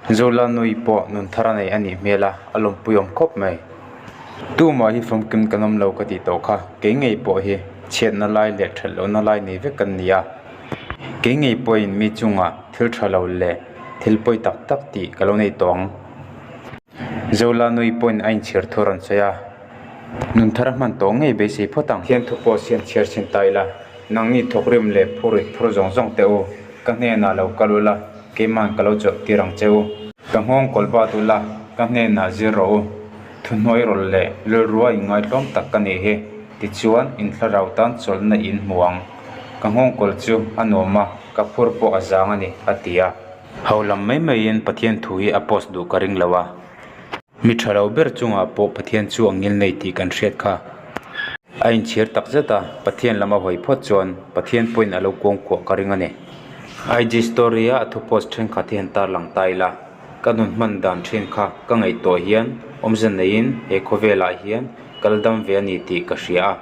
Zolanui pawh nun thar a nei a nih hmel a, a lawmpui awm khawp mai. Tumah hi famkim kan awm lo ka tih tawh kha, kei ngei pawh hi chhiatna lai leh that lohna lai nei vek kan ni a. Kei ngei pawhin mi chungah thil tha lo leh thil pawi tak tak tih ka lo nei tawh ang. Zolanui pawhin a inchhir thu a rawn sawi a, nun thar a hman tawh ngei beisei phawt ang. Thian thu pawh siam chhiar chhin ta ila, nangni thawkrim leh phurrit phur zawng zawng teh u, ka hnenah lo kal ula. Keiman ka lo chawlh tir ang che u. Ka nghawng kawl bat ula, ka hnenah zir rawh u. Thuhnuai rawlh leh rilrua inngaitlawm tak ka nih hi. Tichuan, in thlarau tan chawlhna in hmu ang. Ka nghawng kawl chu a nuam a, ka phur pawh a zang a ni, a ti a. Ho lam mai maiin Pathian thu hi a post duh ka ring lo a. Mi tha lo ber chungah pawh Pathian chu a ngil nei tih kan hriat kha. A inchhir tak zet a, Pathian lam a hawi phawt chuan Pathian pawhin a lo kuangkuah ka ring a ni. IG story-a a thu post thenkhat hi han tarlang ta ila, ka nun hman dan thin kha ka ngaihtuah hian awmze neiin he khawvelah hian kal dam ve a ni tih ka hria a.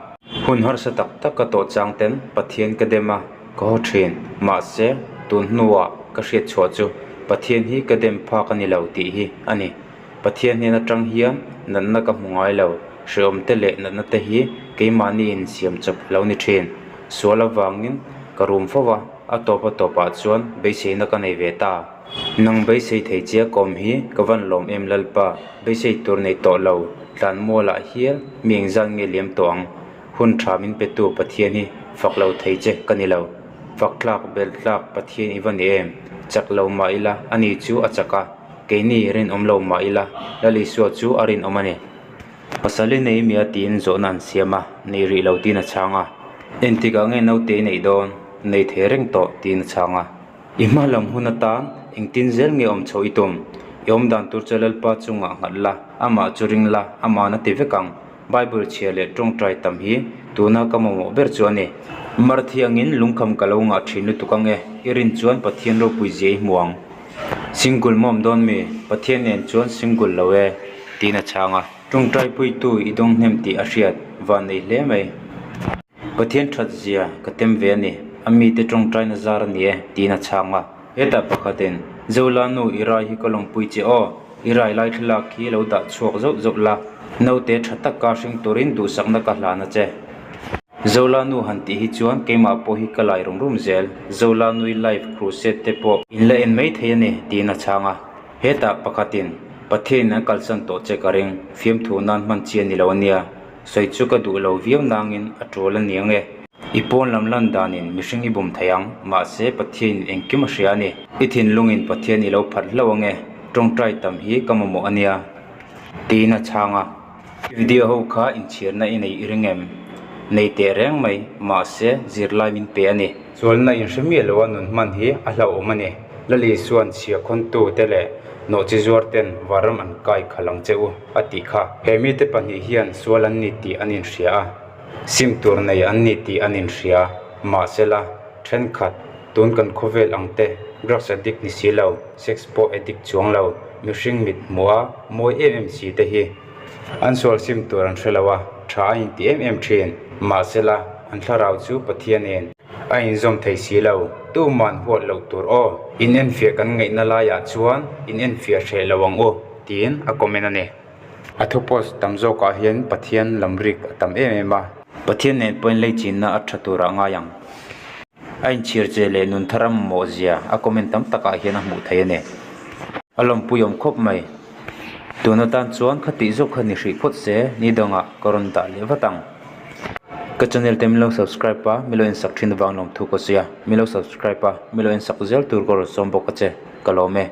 Hun harsa tak tak ka tawh chang ten Pathian ka dem a, ka haw thin. Mahse, tun hnuah ka hriat chhuah chu Pathian hi ka dem phak a ni lo tih hi a ni. Pathian hnen atang hian natna ka hmu ngai lo, hrehawm te leh natna te hi keimahni insiam chawp a lo ni thin. Sual avangin ka rum fo va, a tawp a tawpah chuan beiseina ka nei ve ta. Nang beisei thei che kawm hi ka van lawm em Lalpa, beisei tur nei tawh lo, tlanmualah hial mi engzat nge liam tawh ang? Hun tha min petu Pathian hi fak lo thei che ka ni lo. Fak tlak belh tlak Pathian i va ni em? Chak lo mah ila ani chu a chak a. Keini rinawm lo mah ila, Lal Isua chu a rinawm a ni. Pasal i nei mi a tiin zawhna an siam a, nei rih lo tiin a chhang a. Engtikah nge naute i neih dawn? Nei thei reng tawh tiin a chhang a. I hma lam hun atan engtin zel nge awm chho i tum? I awm dan tur chu Lalpa chungah nghat la, amah chu ring la, ama'n a ti vek ang. Bible chhia leh tawngtai tam hi tuna ka mamawh ber chu a ni. Mar thiangin lungkham ka lo ngah thin lutuk ange, i rin chuan Pathian ropui zia i hmu ang. Single mawm dawn mi? Pathian nen chuan single lo e, tiin a chhang a. Tawngtai puitu i dawng hnem tih a hriat van nei hle mai. Pathian that zia ka tem ve a ni, a mite tawngtaina zar a ni e, tiin a chhang a. Hetah pakhatin, Zola nu i rai hi ka lawmpui che aw, i rai lai thlalak hi lo dah chhuak zauh zauh la, naute tha taka hring turin duhsakna ka hlan a che. Zola nu han tih hi chuan keimah pawh hi ka lai rum rum zel, Zola nui live crusade te pawh in la en mai thei a ni, tiin a chhang a. Hetah pakhatin, Pathianin an kalsan tawh che ka ring, fiamthu nan hman chi a ni lo a nia, sawi chu ka duh lo viau nangin a tul a ni ang e. I pawn lam lan danin mihring i bum thei ang, mahse Pathianin engkim a hria a ni. I thinlungin Pathian i lo phat hlauh ang e, tawngtai tam hi ka mamawh a nia, tiin a chhang a. I video ho kha inchhirna i nei i ring em? Nei teh reng mai, mahse zirlai min pe a ni. Sualna inhre miah loa nun hman hi a hlauhawm a ni. Lali chuan chhia khawntu te leh nawhchi zuar ten vanram an kai khalh ang che u a tih kha. He mite pahnih hian sual an ni tih an inhria a, sim tur nei an ni tih an inhria. Mahsela, thenkhat, tun kan khawvel ang te, drugs addict ni si lo, sex pawh addict chuang lo, mihring mit hmuh a mawi em em si te hi an sual sim tur an hre lo a, tha a inti em em thin. Mahsela, an thlarau chu Pathianin a inzawm thei si lo, tuman huat loh tur aw. In enfiah kan ngaihna laiah chuan in enfiah hreh lo ang u, tiin a comment a ni. A thu post tam zawkah hian Pathian lam rik a tam em em a. Pathian nen pawhin leichinna a tha turah ngai ang. A inchhir che leh nun thar a mamawh zia a comment tam takah hian a hmuh theih a ni. A lawmpui awm khawp mai. Tun atan chuan khatih zawk kha ni hrih phawt se ni dangah ka rawn dah leh vat ang. Ka channel te milo subscribe a, milo insak thin avang lawmthu ka sawi a, milo subscribe a, milo insak zel tur ka rawn sawm bawk a che, ka lawm e.